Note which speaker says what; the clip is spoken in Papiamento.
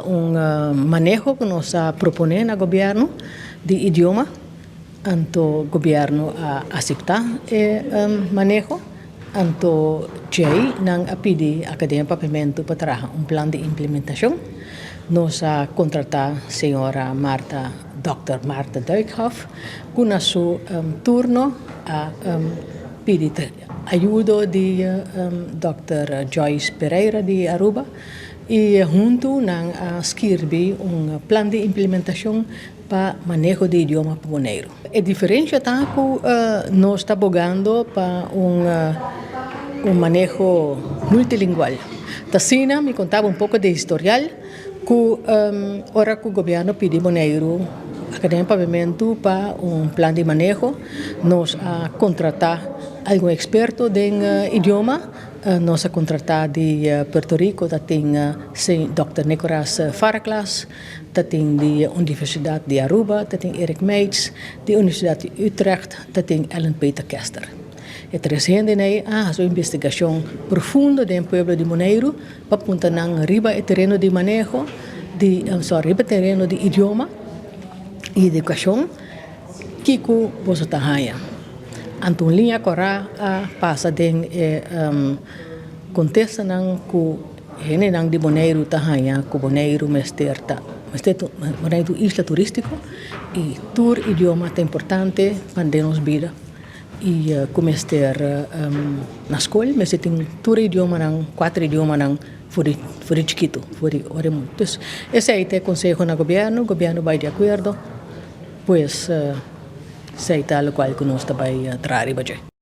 Speaker 1: Un maneho ku nos a proponé na gobièrnu di idioma, anto gobièrnu a aseptá e maneho, anto djei nan a pidi Akademia Papiamentu pa traha un plan di implementashon. Nos a kontratá señora Martha, dòkter Martha Dijkhoff, ku na su turno a pidi ayudo di dòkter Joyce Pereira di Aruba. I huntu nan a skirbi un plan di implementashon pa maneho di idioma pa Boneiru. E diferensha ta ku nos ta bogando pa un un maneho multilingual. Ta asina mi kontaba un poko di historial ku ora ku gobièrnu pidi Boneiru Akademia Papiamentu pa un plan di maneho nos a kontratá algun eksperto den idioma. Nos a kontratá di Puerto Rico ta tin Dòkter Nicolas Faraclas, ta tin di Universidat di Aruba ta tin Erik Meijts, di Universidat di Utrecht ta tin Ellen Peter Kester. E tres hendenan ei a hasi un investigashon profundo den pueblo di Boneiru pa punta nan riba e tereno di maneho di sorry riba e tereno di idioma i edukashon. Kiko boso ta haña? Anto un liña kòrá a pasa den e kontestanan ku hendenan di Boneiru ta haña ku Boneiru mester ta mester ta Boneiru ta un isla turístiko i tur idioma ta importante pa den nos bida i ku mester na skol mester tin tur e idiomanan kuater idiomanan for di for di chikitu for di ora e dus esei ta e konseho na gobièrnu, gobièrnu bai di akuerdo. Pues, esei ta lokual ku nos ta bai traha riba dje.